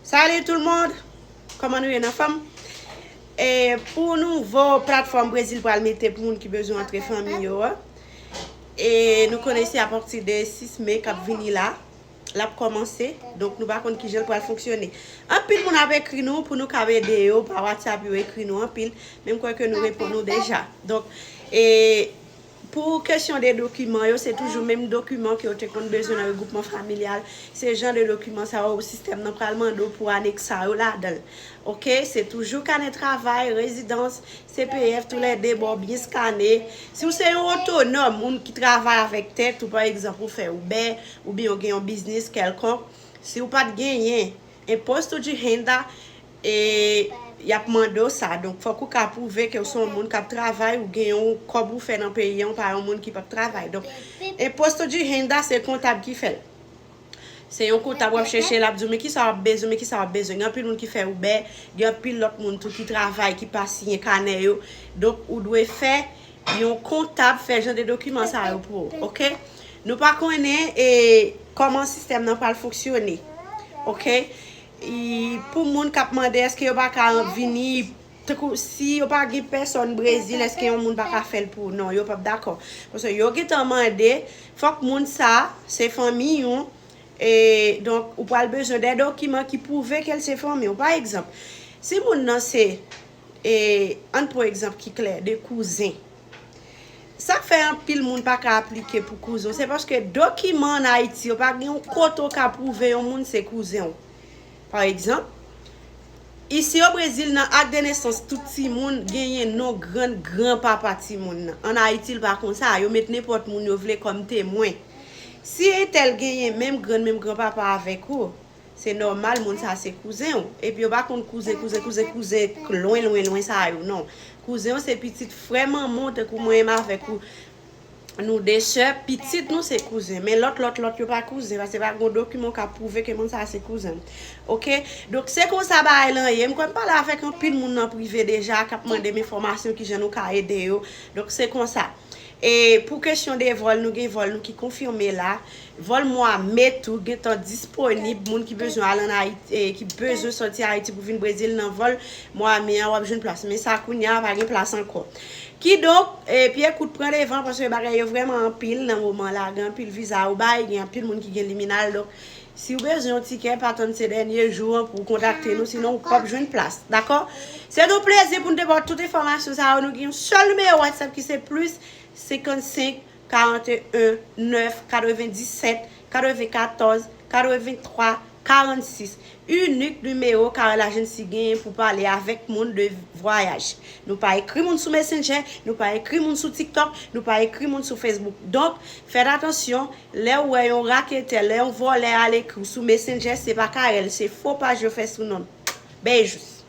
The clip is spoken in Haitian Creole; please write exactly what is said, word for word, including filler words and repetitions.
Salut tout le monde! Kòman nou ye, n anfòm? E pou nouvo platfòm Brezil pral mete pou moun ki bezwen antre fanmi yo a. E nou konnen se apati de sis me k ap vini la. L ap kòmanse. Donk nou pa konn kijan l pral fonksyone. Anpil moun ap ekri nou pou nou ka ede yo pa WhatsApp, yo ekri nou anpil. Men m kwè ke nou reponn nou deja. Donk, e Pou kesyon de dokiman yo, se toujou menm dokiman ke w te konn bezwen nan regwoupman familyal. Se jan de dokiman sa yo, sistèm nan pral mande w pou aneksa yo ladan l. Oke? Se toujou kanè travay, rezidans, C P F, toulède bò byen skane. Si w se yon otonòm, moun ki travay avèk tèt ou, pa egzanp, ou fè Uber, oubyen w gen yon biznis kèlkonk, si w pa t genyen imposto de renda, e y ap mande w sa. Donk, fòk ou ka pwouve ke w se yon moun k ap travay, ou gen yon kòb ou fè nan peyi an, ou pa yon moun ki p ap travay. Donk, imposto de renda, se kontab ki fè l. Se yon kontab w ap chèche, l ap di w, men kisa w ap bezwen, men kisa w ap bezwen. Gen anpil moun ki fè Uber, gen anpil lòt moun tou ki travay, ki pa siyen kanè yo. Donk, ou dwe fè yon kontab fè jan de dokiman sa yo pou ou, oke? Nou pa konnen e kòman sistèm nan pral fonksyone, oke? E pou moun k ap mande èske yo pa ka vini, tankou si yo pa gen pèsòn Brezil, èske yon moun pa ka fè l pou ou? Non, yo p ap dakò. Paske yo gentan mande, fòk moun sa, se fanmi w, e donk ou pral bezwen de dokiman ki pwouve ke l se fanmi w. Pa egzanp, si moun nan se, e, ann pran egzanp ki klè, de kouzen. Sa k fè anpil moun pa ka aplike pou kouzen w, se paske dokiman ann Ayiti yo pa gen yon kote w ka pwouve yon moun se kouzen w. Pa egzanp, isi o Brezil, nan ak de nesans, tout timoun genyen non grann granpapa timoun nan. Ann Ayiti, l pa konsa. Yo met nenpòt moun yo vle kòm temwen. Si entèl genyen menm grann, menm granpapa avèk ou, se nòmal moun sa se kouzen w. Epi yo pa konn kouzen, kouzen, kouzen, kouzen lwen, lwen, lwen sa yo, non. Kouzen w se pitit frè manman w, tankou mwen menm avèk ou. Nou de sè, pitit nou se kouzen. Men lòt, lòt, lòt yo pa kouzen, paske pa gen yon dokiman w ka pwouve ke moun sa se kouzen w. Oke? Donk, se konsa bagay lan ye. M kwè m pale avèk anpil moun nan prive deja, k ap mande m enfòmasyon, kijan nou ka ede yo. Donk, se konsa. E pou kesyon de vòl, nou gen vòl nou ki konfime la. Vòl mwa me tou gentan disponib. Moun ki bezwen al ann Ayiti, e ki bezwen sòti Ayiti pou vin Brezil nan vòl mwa me an, w ap jwenn plas. Men sa kounye a, pa gen plas ankò. Kidonk, e, pye kout pran devan, paske bagay yo vrèman anpil nan moman la. Gen anpil viza yo bay, gen anpil moun ki gen liminal. Donk, si w bezwen yon tikè, pa tann se dènye jou an pou w kontakte nou, sinon w p ap jwenn plas. Dakò? Se yon plezi pou n te ba w tout enfòmasyon sa yo. Nou gen yon sèl nimewo WhatsApp ki se plis senkannsenk, karanteyen, nèf, katrevenndisèt, katrevenkatòz, katrevenntwa, karannsis. Inik nimewo Carel Agency genyen pou pale avèk moun de vwayaj. Nou pa ekri moun sou Messenger, nou pa ekri moun sou TikTok, nou pa ekri moun sou Facebook. Donk, fèt atansyon, lè w wè yon raketè, lè yon vòlè al ekri w sou Messenger, se pa Carel, se fo paj yo fè sou non l. Beijos.